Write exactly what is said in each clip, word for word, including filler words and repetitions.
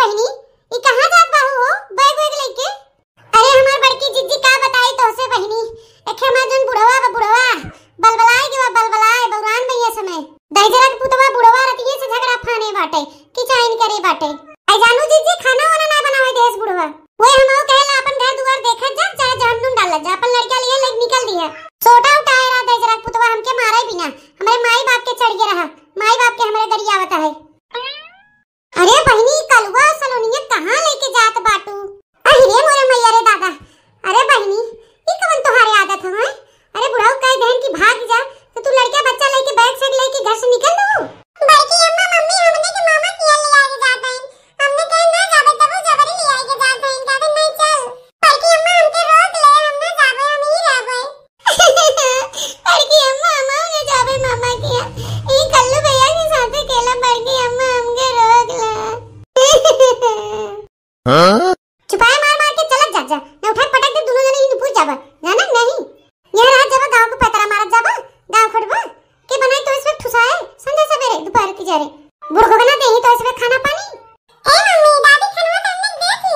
बहिनी, ई कहाँ जात बाहू हो, बैग वैग लेके? अरे हमार बड़की जिज्जी, का बताई तोहसे बहिनी, एक हमार जौन बुढ़वा बा, बुढ़वा बलबलाए के बा, बलबलाए, बौरान भैया समय। दहिजरा के पुतवा बुढ़वा रतिये से झगड़ा फाने बाटे, किचाइन करे बाटे। आई जानू जिज्जी, खाना वाना ना बनावे देस बुढ़वा। ओए हम कहेला अपन घर दुआर देखत जा, चाहे जहन्नुम डालत जा, अपन लड़का लिए लेके निकल दिया। छोटा उठाए रहा दहिजरा के पुतवा, हमके मारे बिना, हमरे माई बाप के चढ़ गया रहा, माई बाप के हमरे गरियावत है। अरे बहिनी, कलुआ सलोनिया कहाँ लेके जात बाटू? अहि रे मोरे मैया रे दादा। अरे बहिनी, ई कवन तोहारे आदत है, हैं? अरे बुढ़ऊ कह देहन कि भाग जा, तो तू लड़का बच्चा लेके बैग सैग लेके घर से निकल दू। बड़की अम्मा, मम्मी हमने के मामा किया ले आके जात हैं। हमने कहे ना जाबे, तबो जबरी ले आके जात हैं, कहते नहीं चल। बड़की अम्मा हमके रोक ले, हम ना जाबे, हम ही रहबे। बड़की अम्मा, हम ना जाबे मामा किया। ई कल्लू भैया के साथे खेला, बड़की अम्मा हमके रोक ले। हाँ? चुपाए मार मार के चलत जा, जा। ना उठाए पटक दे, दोनों जने ही निपुर जाबा। जाना नहीं। यह रहा जाबा गाँव को पैतरा मारत जाबा, गाँव खोटबा। के बनाई तो इसमें ठुसाए, संझा सवेरे, दोपहर की जा रे। बुढ़ गगना देही तो इसमें खाना पानी। ए मम्मी, दादी खनवा तो हमने दे थी।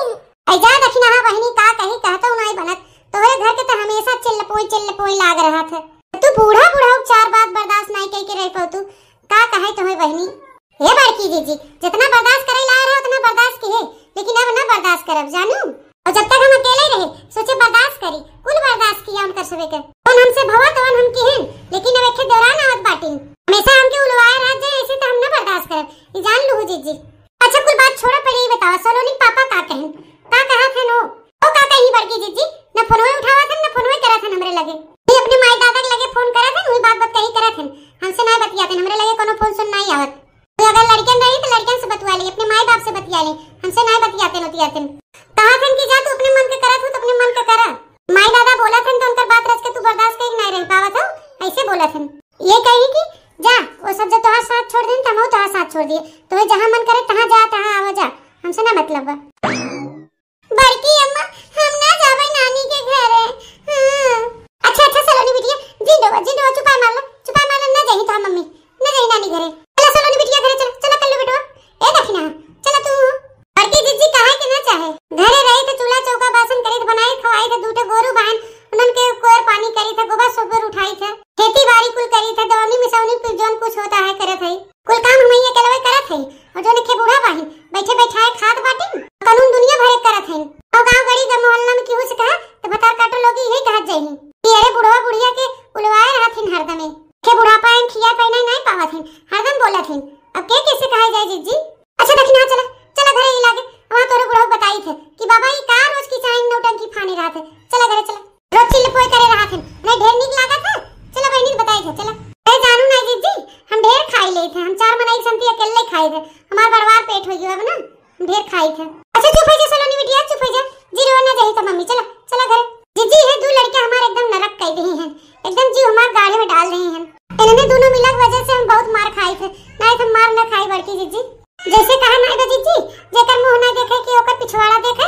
ऐ जा दखिनहा बहिनी, का कही, कहतउ नाई बनत। तोहरे घर के तो हमेशा चिल्लपोई, चिल्लपोई लाग रहत है। तू बूढ़ा, बूढ़ा चार बात बर्दाश्त नाई कई के रह पाऊ तू। का कहे तोहे बहिनी? हे बड़की जीजी, जितना बर्दाश्त करे ला रहे, उतना बर्दाश्त किहे, लेकिन अब ना बर्दाश्त करब, जानू। और जब तक हम अकेले रहे, सोचे बर्दाश्त करी, कुल बर्दाश्त किया उनकर सबे के। कौन हमसे भवा तो हम किहेन, लेकिन अब एक देवरान आवत बाटिन। हमेशा हमके उलवाए रहत जाए, ऐसे तो हम ना बर्दाश्त करब, ये जान लू जीजी। अच्छा, कुल बात छोड़ा, पहले ये बतावा, सलोनी पापा का कहें, का कहा थे नो? ओ का कही बड़की जीजी, ना फोनवे उठावा थे, ना फोनवे करा थे हमरे लगे। ये अपने माई दादा के लगे फोन करा थे, वही बात बात कही करा थे, हमसे ना बतियाते, हमरे लगे कोनो फोन सुन नहीं आवत। तो अगर लड़कियन रही तो लड़कियन से बतुआ ली, अपने माई बाप से बतिया ली, हमसे ना बतियाते नतियाते। कहा थे कि जा तू अपने मन के करा, तू तो अपने मन के करा। माई दादा बोला थे तो उनकर बात रच के तू बर्दाश्त कई नहीं रह पावत हो, ऐसे बोला थे। ये कही कि जा, वो सब जब तोहार साथ छोड़ देन, तो हम तोहार साथ छोड़ दिए। तोहे जहाँ मन करे तहाँ जा, तहाँ आवा जा, हमसे ना मतलब बा। बड़की अम्मा, हम ना जाबे नानी के घरे। हाँ। अच्छा, अच्छा, सलोनी बिटिया, जिंदो बा, जिंदो बा, चुपाई मार लो, चुपाई मार लो, ना जाही तो मम्मी, ना जाही नानी घरे। चला सलोनी बिटिया घरे चला, चला कल्लू बेटवा। ए दखिना, चला तू। बड़की जिज्जी काहे के ना चाहे? घरे रही तो चूल्हा चौका बासन करी थे, बनाई खवाई थे, दू ठे गोरू बहन, उन्हन के कोयर पानी करी थे, गोबर सोबर उठाई थे, खेती बाड़ी कुल करी थे, दवनी मिसौनी पे जौन कुछ होता है करत है। कुल काम हम ही अकेलवे करत हई, और जो नखे बूढ़ा बाहिन, बैठे बैठाए खात बाटिन, कानून दुनिया भरे करत हई। और गाँव गली का मोहल्ला में केहू से कहा, तो भतार काटो लोग इहे कहत जाइनी कि अरे बुढ़वा बुढ़िया के उलवाए रहत हिन हरदमे। के बुढ़ापा आइन खिया पहना नहीं पावत हिन, हरदम बोलत हिन। अब के कैसे कहा जाए जीजी? अच्छा दखिना चला, चला घरे ही लागे, वहाँ तोरे बुढ़ऊ बताई थे कि बाबा ये का रोज की चाइन नौटंकी फाने रहत है, चला घरे चला। रोज चिल्लपोए करे रहत हन, नहीं ढेर नीक लागत है। चला बहिनी के बताई थे, चला। ए जानू नहीं जीजी, हम ढेर खाई ले थे, हम चार मनई संती अकेले खाई थे, हमार बड़वार पेट हो गया अब ना, हम ढेर खाई थे। अच्छा चुप हो जा सलोनी बिटिया, चुप हो जा, जी रोवा ना जाही तो मम्मी, चला, चला घरे। जीजी है दू लड़के हमारे एकदम नरक कर रहे हैं, एकदम जीव हमार गाढ़े में डाल रहे हैं। इन्हने दोनों मिला के वजह से हम बहुत मार खाई थे, नहीं तो मार ना खाई बड़की जीजी। जैसे कहा नाई बा जीजी, जेकर मुंह ना देखे कि ओकर पिछवाड़ा देखे,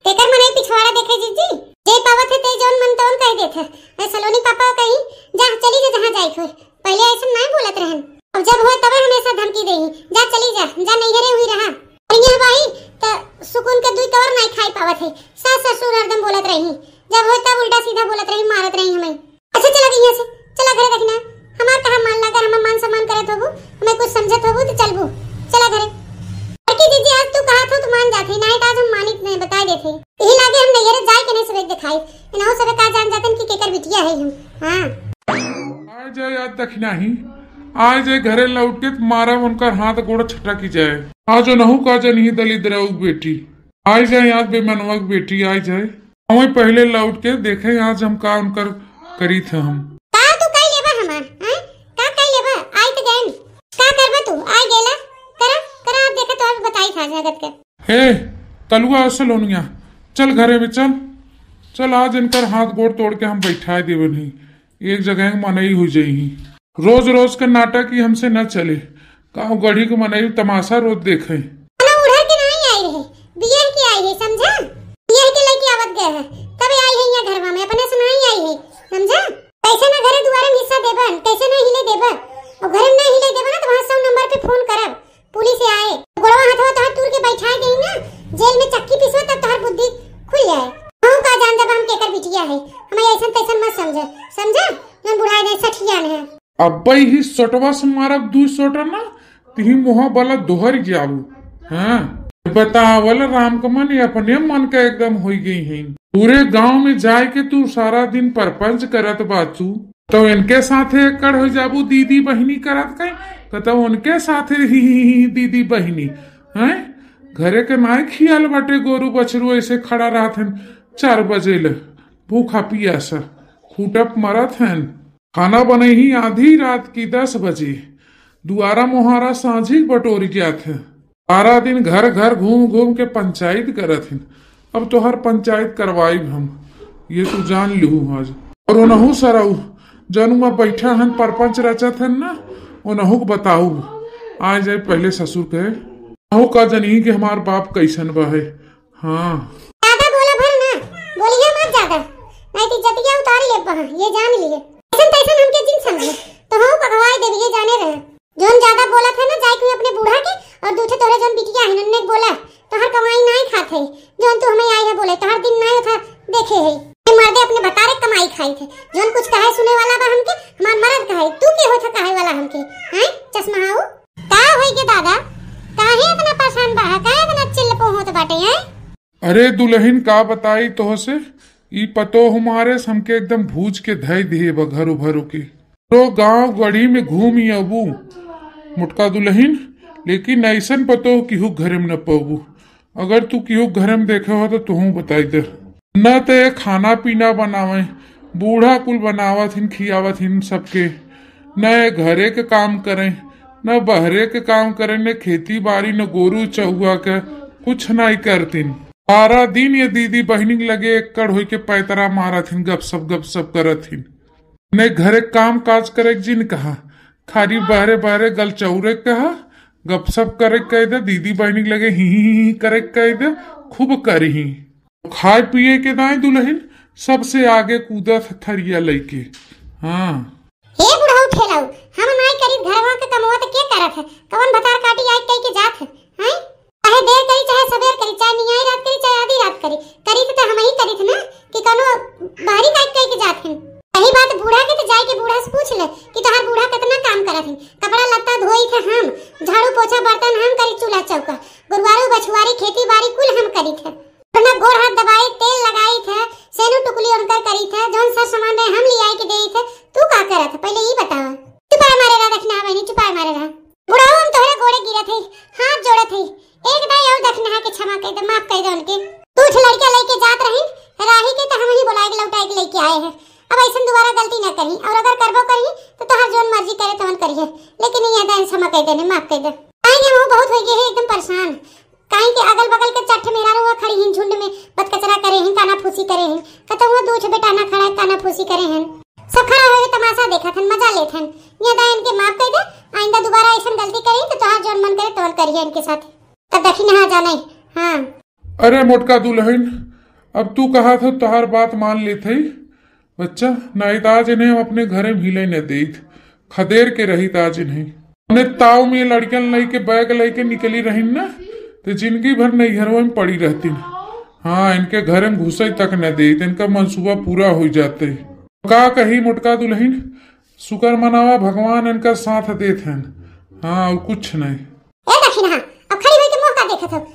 तेकर मनई पिछवाड़ा देखे जीजी। जे पावत है ते जौन मन तौन कह देत है। ए सलोनी पापा कहीं, जा चली जा जहाँ जाए थे। पहले ऐसे नाई बोलत रहन, अब जब हो तबे हमेशा धमकी देही, जा चली जा, जा नैहरे हुई रहा। और यहाँ बाई त सुकून के दुई कवर नाई खाई पावत है, सास ससुर हरदम बोलत रही, जब हो तब उल्टा सीधा बोलत रही, मारत रही हमें। अच्छा चला गई यहाँ से, चला घरे दखिना। हमार कहाँ मान लगा, हमार मान सम्मान करत होबू, हमें कुछ समझत होबू तो चलबू, चला घरे। बड़की जीजी आज तू कहा थो तो मान जाते, नहीं तो आज हम मानित नहीं, बता देते। यही लागे हम नैहरे जाए के नहीं सबे दिखाई, इनहु सबे का जान जातन कि केकर बिटिया है हम। हाँ। आ जाए आज दखिना ही, आ जाए घरे लौट के तो मारा उनकर हाथ गोड़ छटक ही जाए। आज उनहु का जन ही दलिद्रऊ बेटी, आ जाए आज बेमनवा की बेटी, आ जाए। हमें पहले लौट के देखे आज हम का उनकर करी थे हम। का तू कई लेबा हमार, हैं? का कई लेबा? आई तो गए। का करबा तू? आई गेला? करा, करा, आप देखा तो आप बताई था जगत के। ए, कलुआ सलोनिया, चल घरे में चल। चल आज इनकर हाथ गोड़ तोड़ के हम बैठाए देवे नहीं। एक जगह मनई हो जाई। रोज रोज के नाटक ही हमसे न चले। गाँव गढ़ी के मनई तमाशा रोज देखे। ना उड़र के नहीं आई रहे, बियाह के आई है, समझा? बियाह के लेके आवत गए है, तब आई है यहाँ घरवा में, अपने से नहीं आई है, समझा? कैसे ना घरे दुआरे में हिस्सा देबन, कैसे ना हिले देबन, और घरे में ना हिले देबन ना तो वहाँ सौ नंबर पे फोन करब, पुलिस आए, गोड़वा हाथवा तोहार तूर के बैठा बैठाइ देई ना जेल में चक्की पिसवा, तब तोहर बुद्धि खुल जाए। हम का जान जब हम केकर बिटिया है, हमें ऐसन तैसन मत समझे, समझा? जौन बुढ़ाए दे सठियान है। अब्बे ही सोटवा से मारब दुइ सोटा ना, तिही मुहा बला दोहर जाबू। हाँ, बतावल रामकमल, ये अपने मन का एकदम होई गई हैं। पूरे गांव में जाए के तू सारा दिन परपंच करत बाचू, तो इनके साथे एकड़ हो जाबू दीदी बहिनी करत कहीं, तो, तो उनके साथे ही, ही, ही, ही दीदी बहिनी, हैं? घरे के नाय खियाल बाटे, गोरू बछरू ऐसे खड़ा रहत हन चार बजे ले, भूखा पियासा, खूटप मरत हन। खाना बनइही आधी रात की दस बजे, दुआरा मोहारा साँझी बटोर जात है। सारा दिन घर घर घूम घूम के पंचायत करत हिन। अब तोहर पंचायत करवाइब हम, ये तू जान लिहू आज। और ओनहू सरऊ, जौन उमा बैठा हन, परपंच रचत हन ना, ओनहू के बताऊ, आ जाए पहले ससुर के। ओनहू का जनिही कि हमार बाप कैसन बा है। हाँ। ज्यादा बोला भर ना, बोलिया मत ज्यादा, नहीं तो इज्जतिया उतार ले बहा, ये जान लिए। ऐसन तैसन हमके जिन समझे, तो हम पकवाई देब, ये जाने रहे। जौन ज्यादा बोलत है ना, जाए कोई अपने बूढ़ा के और दूठे तोहरे जौन बिटिया है, उनने बोला, तोहर कमाई नाई खात है, जौन तू हमें आई है बोले, तोहर दिन नाई होता देखे है। ये मर्दे अपने बतारे कमाई खाई थे, जौन कुछ कहे सुने वाला बा हमके, हमार मर्द कहे, तू के होता कहे वाला हमके, हैं चश्मा हाऊ? का होई के दादा, काहे इतना परेशान बा, काहे इतना चिल्लपो होत बाटे, हैं? अरे दुलहिन, का बताई तोहसे, ई पतोह मारे से हमके एकदम भूज के धई दिहे बा घरो भरो के। तो गांव गड़ी में घूम ही अबू मोटका दुलहिन, लेकिन ऐसन पतोह केहू घरे में न पबू। अगर तू केहू घरे में देखे हो तो तुहू बताई दे। न तो ये खाना पीना बनावे, बूढ़ा कुल बनावत हिन, खियावत हिन सबके, न ये घरे के काम करे, न बहरे के काम करे, न खेती बाड़ी, न गोरू चहुआ के, कुछ नाई करतिन। सारा दिन ये दीदी बहिनी के लगे एकड़ होई के पैतरा मारत हिन, गपशप गपशप करत हिन। ने घरे काम काज करे के जिन कहा, खाली बहरे बहरे गलचौरे के कहा, गपशप करे के कह दे, दीदी बहिनी के लगे ही ही ही करे के कह दे, खूब करी ही। खाए पिए के दाई दुलहिन सबसे आगे कूदत थरिया लइके। हाँ। हे बुढ़ऊ ठेलाऊ, हम नाई करीत घरवा के कमवा त के करत है? कवन भतार काटी आइ कइ के जात है? हैं? चाहे देर करी, चाहे सबेर करी, चाहे नियाई रात करी, चाहे आधी रात करी, करीत त हमही करीत ना, कि कौनो बाहरी काई कइ के जात हन। यही बात बूढ़ा के त जाए के बूढ़ा से पूछ ले कि तोहार बूढ़ा कितना काम करत हन। कपड़ा लत्ता धोइत है हम, झाड़ू पोछा बर्तन हम करी, चूल्हा चौका, गोरुआरू बछुआरी खेती बाड़ी कुल हम करीत है। अपना गोड़ हाथ दबाई, तेल लगाई थे, सेनू टुकली उनकर करी थे, जौन सर सामान रहे हम लियाई के देई थे। तू का करत है, पहले ई बतावा। चुपाए मारे रहा, दखिना बहिनी, चुपाए मारे रहा। बुढ़ऊ, हम तोहरे गोड़े गिरत हई, हाथ जोड़त हई, एक दाई और दखिना के क्षमा कर दे, माफ कर दे उनके। तू उठ लड़का लेके जात रही, राही के तो हम ही बुलाए के लौटाए के लेके आए हैं। अब ऐसन दोबारा गलती ना करी, और अगर करबो करी तो तोहार जौन मर्जी करे तवन करिए, लेकिन ये दाई क्षमा कर देने, माफ कर दे। आएंगे हम बहुत हो गए हैं एकदम परेशान। काहे कि अगल बगल के चट्ठ मेहरारू हुआ खड़ी हिन, झुंड में बतकचरा करे हिन, काना फूसी करे हिन। कतौ हुआ दू ठे बेटा ना खड़ा है, काना फूसी करे हिन। सब खड़ा होके तमाशा देखत हन, मजा लेत हन। ये दाई इनके माफ कर दे, आइंदा दोबारा ऐसन गलती करी तो तोहार जौन मन करे तौन करिए इनके साथ। तब दखिना जाने। हाँ। अरे मोटका दुलहिन, अब तू कहा था तोहार बात मान लेत हई बच्चा, नाई त आज इन्हें हम अपने घरे में हिले न देत, खदेर के रहित आज इन्हें। अपने ताव में लड़कन लइके बैग लइके निकली रहिन ना, तो जिंदगी भर नैहरवा में पड़ी रहतिन। हाँ, इनके घरे में घुसई तक न देत, इनका मंसूबा पूरा हो जाते। का कही मोटका दुलहिन, शुक्र मनावा भगवान इनका साथ देत हन। हाँ, और कुछ नहीं। ए दखिनहा, अब खड़ी होई के मुंह का देखत हो?